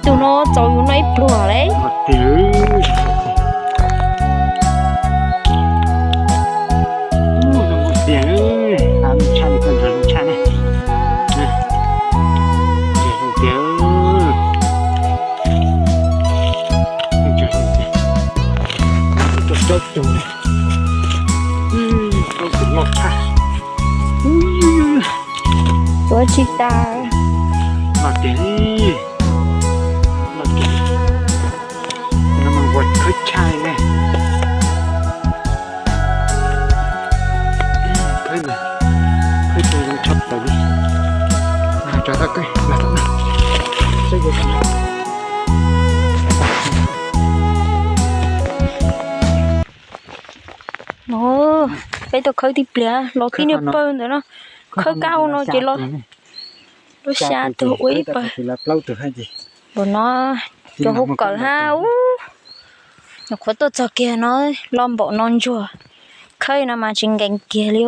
Tus no txaus yus noj ib pluag lawm. Tuav tsis tas. No, peb tuaj khawb tib pliag los tib niag pawg ntawd no. Khawb kab hauv no ces los lub xya tug ua ib pawg. Npaum no cov hauv kawm hab ub, nyuam qhuav tuaj txog kiag no, loj npaum no ntsuag, khawb no mas tsis nkees kiag li.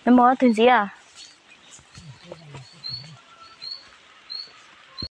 Nws mus tus ntxiv.